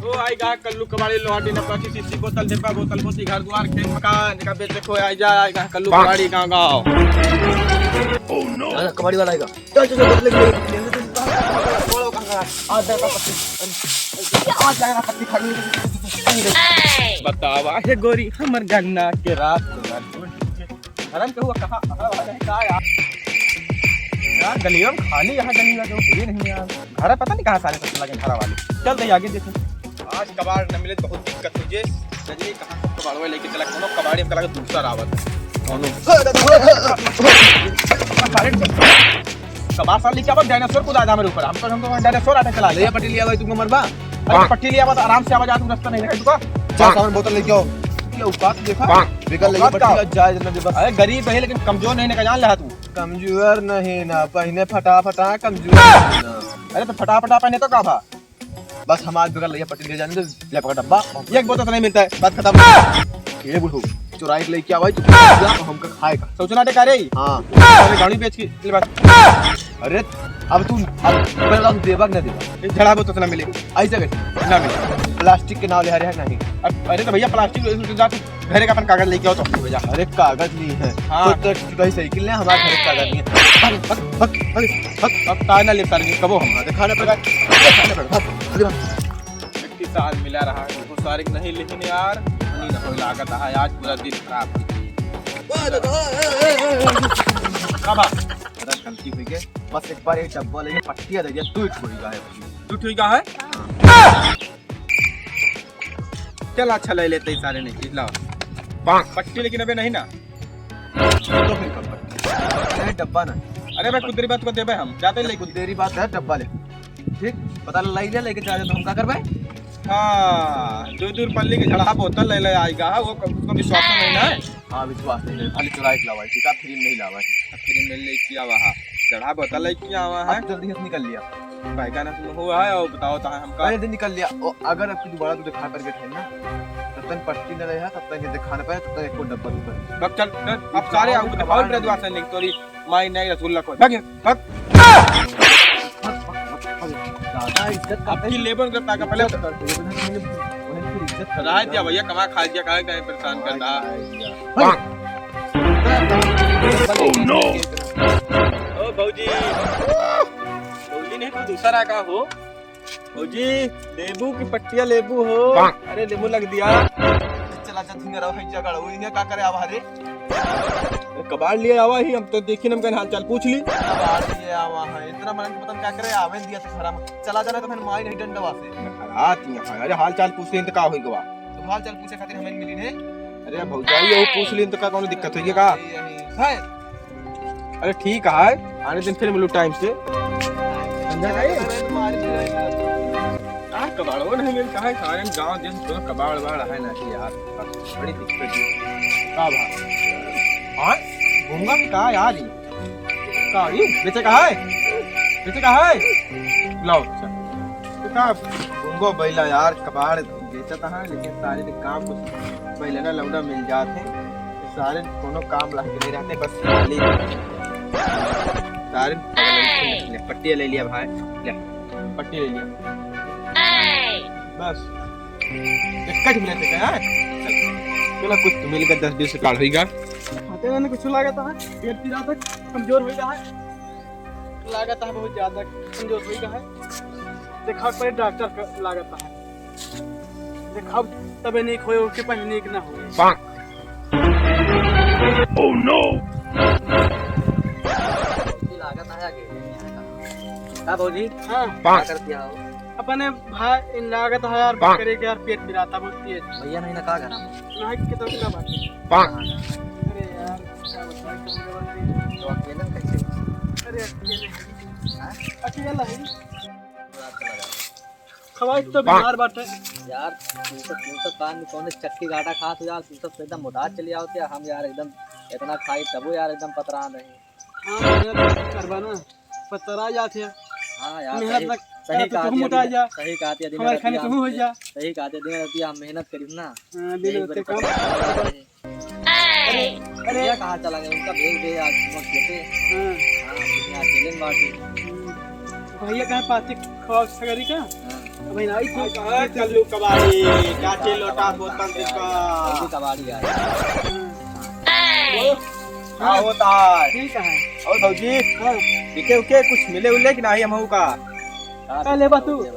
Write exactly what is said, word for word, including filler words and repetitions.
ओ आई गा कल्लू कबाड़ी, लोहा टीना पाटी, सीसी बोतल, डिब्बा बोतल, मोती घर दुआर, खेत मकान, का बेचे कोई आई जा, आई गा कल्लू कबाड़ी गाँव गाँव। कबाड़ी वाला आएगा। चल, चल, चल, बोतल लेके, लेके, लेके, लेके, चल, चल, चल, चल, चल, आज जाएगा पत्ती, आज जाएगा पत्ती खाने। बतावा हे गोरी हमर गन्ना के रात को यार, घरन के हुआ कहाँ, कहाँ वाला है, का यार? यार, गलियों में खाली यहाँ गली में जो हुई नहीं यार। घर पता नहीं कहाँ सारे सब लगे घरा वाले। चल दे आगे देखे। आज कबाड़ न मिले, बहुत दिक्कत हो जे। रजनी कहाँ सब कबाड़वा लेके चला, कोनो कबाड़ी हमका लगे दूसरा आवत है। कोनो? कबाड़ साल लेके आवत, डायनासोर कूदा था मेरे ऊपर। हम तो, हम तो डायनासोर आटा चला ले। ले पट्टी लिया भाई, तुमको मरबा। अरे पट्टी लिया, बस आराम से आवाज आ, तुम रास्ता नहीं दिखाई तुमको। जा सामान बोतल लेके आओ। ये औकात देखा? बेकार लगे औकात पट्टी का? का जायज न दे बस। अरे गरीब है लेकिन कमजोर नहीं, ना जान ले तू। कमजोर नहीं ना, पहने फटा फटा कमजोर नहीं ना। अरे तो फटा फटा पहने तो का भा? बस हम आज बगल लइया पट्टी ले जाने दे, ले पकड़ डब्बा, एक बोतल तो नहीं मिलता है, बात खत्म। ये बुढ़ऊ, चुराई के लेके आवा, तू जा, तो हमका खाए का। सोचना दे का रे? हाँ। अरे गाड़ी बेच के, ले बात। अरे, अब तू, अब पहले तो देबा कि ना देबा? एक झड़ा बोतल तो ना मिले। ऐसे कैसे? ना मिले। प्लास्टिक के नाव ले हरे है नहीं। अब, अरे तो भैया प्लास्टिक ले, तू जा, तू घरे का अपन कागज लेके आओ तो हमको भेजा। अरे कागज नहीं है। हाँ। तो, तो, तो कहीं साइकिल ले, हमारे घर कागज नहीं है। भाग, भाग, भाग, भाग, भाग। अब ताय ना ले सारे, कबो हम। हाँ, दिखाना पड़ेगा। दिखाना पड़ेगा। भाग, जल्दी भाग। इतनी साल मिला रहा है, वो सारे नहीं, लेकिन यार, नहीं ना कोई लागत है, आज पूरा दिन खराब हो गई। का बा? बड़ा गलती हुई गई, बस एक बार ये डब्बा लेके पट्टिया दे दिया, तू ही कोई गायब। तू ठीक है? चल अच्छा ले लेते ही सारे ने चीज लाओ। पट्टी लेकिन अबे नहीं ना। तो फिर कब पट्टी? अरे डब्बा ना। अरे भाई कुछ देरी बाद को देबे हम। जाते ही लेके कुछ देरी बाद है डब्बा ले। ठीक? पता लाई ले लेके चला जाए तो हम का करबे? हाँ, जो दूर पल्ली के झड़हा बोतल ले ले आएगा, वो क-, उसको विश्वास नहीं ना है। हाँ, विश्वास नहीं है। खाली चुराई के लावा है, ठीक है? फ्री में नहीं लावा है। फ्री में ले किया वहाँ। झड़हा बोतल ले किया वहाँ है। अब जल्दी से निकल लिया। बैगन हुआ है और बताओ तो हमका। अरे, निकल लिया। ओ, अगर अब तू दोबारा तू दिखा करके थे ना, तब तक पट्टी न रहे, तब तक ये दिखाने पाए, तब तक एक को डब्बा नहीं पड़े। अब चल, चल, अब सारे आओ, दिखाओ, रे दुआ से नहीं, तोरी माई नहीं, रसगुल्ला को। भाग, भाग। ज्यादा इज्जत का अब की लेबन कर ताका पहले। इज्जत कर दे, वही फिर इज्जत कर रहा है देगा। क्या भैया, कमा खा गया, काहे, काहे परेशान कर रहा? Oh no! ओ भौजी, भौजी नहीं, तू दूसरा का हो? भौजी, लेबू की पट्टिया लेबू हो? अरे, लेबू लग दिया। चला, चल, धींगा रहो, है जगह, वो इन्हें का करे आवा रे? अरे, कबाड़ लिए आवा ही, हम तो देखी, हम कहने हाल चाल पूछ ली। कबाड़ लिए आवा है, इतना मन के पता नहीं क्या करे, आवे दिया तो खराब। चला जाना तो फिर माई नहीं डंडवा से। खराब नहीं है, अरे, हाल चाल पूछ ली तो का होई गवा? तो हाल चाल पूछे खातिर हमें मिली ने। अरे भौजाई, वो पूछ ली तो का कोनो दिक्कत होई है का? यही, यही। है। अरे ठीक है, आने दिन फिर मिलू टाइम से। समझा भाई? अरे तुम्हारी जो है ना। यार कबाड़ो नहीं मिलता है, सारे गांव देश में कबाड़ वाड़ है ना कि यार, बड़ी दिक्कत है। का बात? हाँ? घूंगा भी कहा यार ये? का, ई बेचे का है? बेचे का है? लाओ, अच्छा। तो का, घूंगो बैला यार, कबाड़ बेचत है, लेकिन सारे के काम कुछ बैलना लौंडा मिल जात है। सारे कोनो काम लायक नहीं रहते, बस खाली सारे पट्टी ले लिया भाई, ले, पट्टी ले लिया। बस। एक मिनट का है। चला कुछ तो मिल गया, दस बीस रुपया होइगा। खाते रहने कुछ लागत है, पेट पीरा तक कमजोर होइगा है। लागत है बहुत ज्यादा कमजोर होइगा है। देखा पड़े डॉक्टर का लागत है। देखा तबे नीक होए, उसके पहले नीक ना होए। Oh no! लागत है आगे। का भौजी? हाँ। का करती हो? अपने भाई इन लागत है यार, पाक। करे के यार पेट पिराता बहुत तेज। भैया नहीं ना का करा? नहीं के तो का बात है? पाक। अरे यार, क्या बताएं, कौन सा बात है? तो अकेले कैसे? अरे अकेले हैं। हाँ? अकेला है। रात चला जाओ। खवाई तो पाक। बीमार बाटे। यार, तू सब, तू सब कान में कौन चक्की गाटा खात हो यार, तू सब तो एकदम मोटा चली आओ क्या? हम यार एकदम इतना खाई तबो यार एकदम पतरा नहीं। हाँ, मेहनत करबा ना, पतरा जात है। हाँ यार, मेहनत सही, ना सही करा तो कहा तू दिया, मोटा दिन, जा। सही कहा दिया, दिन हमारे रात खाने हम, तू हो जा। सही कहा दिया, दिन रात हम मेहनत करी ना। हाँ, दिन यही रात बोले काम। पतरा नहीं। अरे, अरे। भैया कहाँ चला गया? उनका भेज दे यार, मत कहते। हाँ। हाँ, भैया अकेले में बात है। हम्म। भैया कहाँ पाती खवा सगरी का? हाँ। भाई ना, आई तू। हाँ, कल्लू कबाड़ी, काचे लोटा बोतल दीपा। कल्लू कबाड़ी आया। हाँ। का होता है? ठीक है। और भौजी, हाँ। बिके उके कुछ मिले उले कि नाही हमहू का? का लेबा तू?